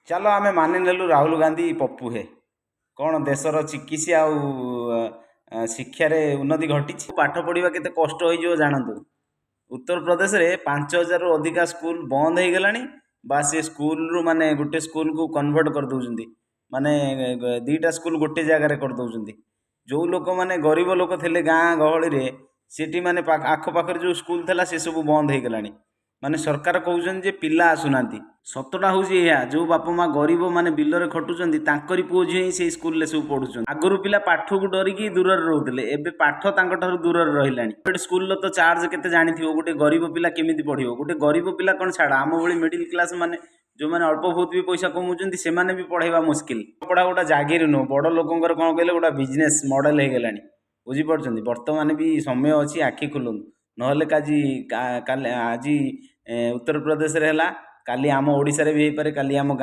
ଚାଲ ଆମେ ମାନିନେଲୁ ରାହୁଲ ଗାନ୍ଧୀ ପପୁ ହେ। କ'ଣ ଦେଶର ଚିକିତ୍ସା ଆଉ ଶିକ୍ଷାରେ ଉନ୍ନତି ଘଟିଛି? ପାଠ ପଢ଼ିବା କେତେ କଷ୍ଟ ହେଇଯିବ ଜାଣନ୍ତୁ। ଉତ୍ତରପ୍ରଦେଶରେ 5000ରୁ ଅଧିକା ସ୍କୁଲ ବନ୍ଦ ହେଇଗଲାଣି ବା ସେ ସ୍କୁଲରୁ ମାନେ ଗୋଟେ ସ୍କୁଲକୁ କନଭର୍ଟ କରିଦେଉଛନ୍ତି, ମାନେ 2ଟା ସ୍କୁଲ ଗୋଟେ ଜାଗାରେ କରିଦେଉଛନ୍ତି। ଯେଉଁ ଲୋକମାନେ ଗରିବ ଲୋକ ଥିଲେ ଗାଁ ଗହଳିରେ, ସେଠି ମାନେ ଆଖପାଖରେ ଯେଉଁ ସ୍କୁଲ ଥିଲା, ସେସବୁ ବନ୍ଦ ହେଇଗଲାଣି। ମାନେ ସରକାର କହୁଛନ୍ତି ଯେ ପିଲା ଆସୁନାହାନ୍ତି। ସତଟା ହେଉଛି ଏଇଆ, ଯେଉଁ ବାପା ମା ଗରିବ, ମାନେ ବିଲରେ ଖଟୁଛନ୍ତି, ତାଙ୍କରି ପୁଅ ଝିଅ ହିଁ ସେଇ ସ୍କୁଲରେ ସବୁ ପଢ଼ୁଛନ୍ତି। ଆଗରୁ ପିଲା ପାଠକୁ ଡରିକି ଦୂରରେ ରହୁଥିଲେ, ଏବେ ପାଠ ତାଙ୍କଠାରୁ ଦୂରରେ ରହିଲାଣି। ପ୍ରାଇଭେଟ୍ ସ୍କୁଲର ତ ଚାର୍ଜ କେତେ ଜାଣିଥିବ। ଗୋଟେ ଗରିବ ପିଲା କେମିତି ପଢ଼ିବ? ଗୋଟେ ଗରିବ ପିଲା କ'ଣ ଛାଡ଼, ଆମ ଭଳି ମିଡ଼ିଲ୍ କ୍ଲାସ୍ ମାନେ ଯେଉଁମାନେ ଅଳ୍ପ ବହୁତ ବି ପଇସା କମାଉଛନ୍ତି, ସେମାନେ ବି ପଢ଼େଇବା ମୁସ୍କିଲ। ପଢ଼ା ଗୋଟେ ଜାଗିର ନୁହଁ, ବଡ଼ ଲୋକଙ୍କର କ'ଣ କହିଲେ, ଗୋଟେ ବିଜନେସ୍ ମଡ଼େଲ ହେଇଗଲାଣି। ବୁଝିପାରୁଛନ୍ତି? ବର୍ତ୍ତମାନ ବି ସମୟ ଅଛି, ଆଖି ଖୋଲନ୍ତୁ। ନହେଲେ କାଜି କାଲି ଆଜି ଉତ୍ତରପ୍ରଦେଶରେ ହେଲା, କାଲି ଆମ ଓଡ଼ିଶାରେ ବି ହେଇପାରେ, କାଲି ଆମ ଗାଁ